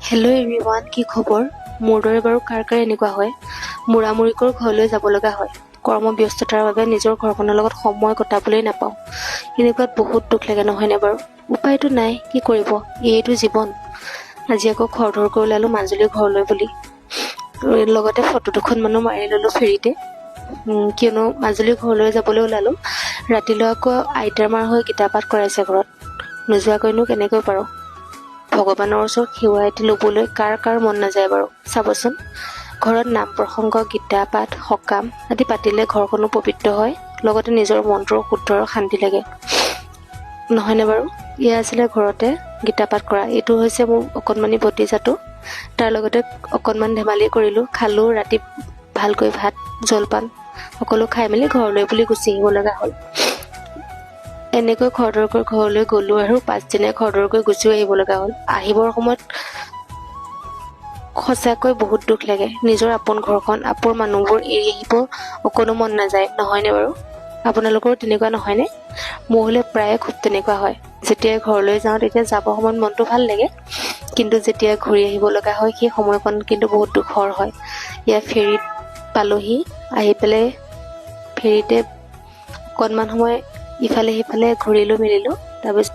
Hello' everyone, কি খবৰ? মোৰ দৰে বাৰু কাৰ কাৰ এনেকুৱা হয়, মূৰামূৰিকৈ ঘৰলৈ যাব লগা হয়? কৰ্মব্যস্ততাৰ বাবে নিজৰ ঘৰখনৰ লগত সময় কটাবলৈ নাপাওঁ। এনেকুৱাত বহুত দুখ লাগে, নহয়নে বাৰু? উপায়তো নাই, কি কৰিব, এইটো জীৱন। আজি আকৌ খৰধৰকৈ ওলালোঁ মাজুলীৰ ঘৰলৈ বুলি। লগতে ফটো দুখনমানো মাৰি ল'লোঁ ফেৰীতে। কিয়নো মাজুলীৰ ঘৰলৈ যাবলৈ ওলালোঁ, ৰাতিলৈ আকৌ আইতাৰ মাৰ হৈ গীতা পাঠ কৰাইছে ঘৰত। নোযোৱাকৈনো কেনেকৈ পাৰোঁ? ভগৱানৰ ওচৰত সেৱা এটি ল'বলৈ কাৰ কাৰ মন নাযায় বাৰু চাবচোন। ঘৰত নাম প্ৰসংগ, গীতা পাঠ, সকাম আদি পাতিলে ঘৰখনো পবিত্ৰ হয়, লগতে নিজৰ মনটোও শুদ্ধ আৰু শান্তি লাগে, নহয়নে বাৰু? এয়া আছিলে ঘৰতে গীতা পাঠ কৰা। এইটো হৈছে মোৰ অকণমানি ভতিজাটো। তাৰ লগতে অকণমান ধেমালি কৰিলোঁ, খালোঁ ৰাতি ভালকৈ ভাত, জলপান সকলো খাই মেলি ঘৰলৈ বুলি গুচি আহিব লগা হ'ল। এনেকৈ খৰধৰকৈ ঘৰলৈ গ'লোঁ আৰু পাছদিনাই খৰধৰকৈ গুচিও আহিব লগা হ'ল। আহিবৰ সময়ত সঁচাকৈ বহুত দুখ লাগে। নিজৰ আপোন ঘৰখন, আপোন মানুহবোৰ এৰি আহিব অকণো মন নাযায়, নহয়নে বাৰু? আপোনালোকৰো তেনেকুৱা নহয়নে? মোৰ হ'লে প্ৰায়ে খুব তেনেকুৱা হয়। যেতিয়াই ঘৰলৈ যাওঁ, তেতিয়া যাবৰ সময়ত মনটো ভাল লাগে, কিন্তু যেতিয়া ঘূৰি আহিব লগা হয়, সেই সময়কণ কিন্তু বহুত দুখৰ হয়। ইয়াত ফেৰীত পালোহি। আহি পেলাই ফেৰীতে অকণমান সময় ইফালে সিফালে ঘূৰিলোঁ মেলিলোঁ, তাৰপিছত